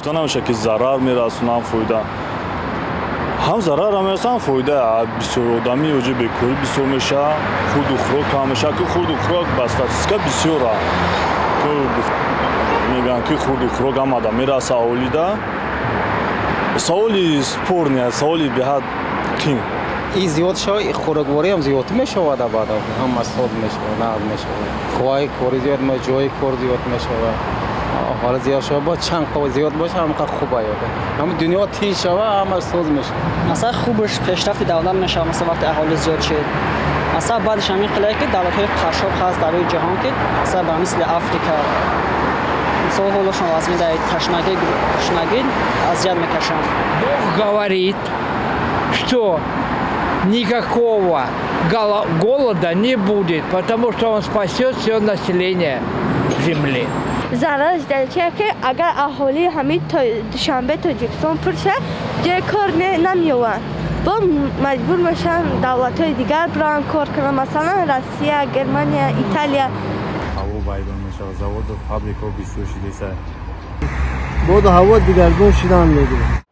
Гуфта намешавад, ки зарар мерасонам, фоида. Ҳам зарар мерасонам, фоида. Бисёр одами оҷи бекорӣ бисёр мешавад, хурду хӯрок кам мешавад, ки хурду хӯрок ба статистика бисёра. Мегӯянд, ки хурду хӯрок ҳамада мераса аҳолида. Саволи спорный, саволи беҳад қин. И зиёд шава, хӯроквориам зиёд мешавад, баъд ҳама соз мешавад, нағз мешавад, қувваи кори зиёд, ҷои кор зиёд мешавад. Ҳола зиёд шава, боз чанд қува зиёд боша, ҳамқа хуба ёд, ҳама дунё тинч шава, ҳама соз мешавад. Масалан, хубаш пешрафти давлат мешавад. Масалан, вақте аҳолӣ зиёд шуд, масалан, баъдаш ҳамин хеле, ки давлатҳои қашшоқ ҳаст дар рӯи ҷаҳон, ки масалан, ба мисли Африка, мисол, ҳолашон вазмин, дар ташнагӣ, гушнагӣ азият мекашанд. Бог говорит, что никакого голода не будет, потому что он спасет все население земли. Зарараш дар чие, ки агар аҳолии ҳамин Душанбе, Тоҷикистон пур шавад, ҷои кор намеёбанд, бо маҷбур мешаванд давлатҳои дигар бираванд кор кунанд, масалан, Россия, Германия, Италия. Ҳаво вайрон мешавад, заводу фабрикаҳо бисёр шудеса. Боду ҳаво дигаргун шудан мегирад.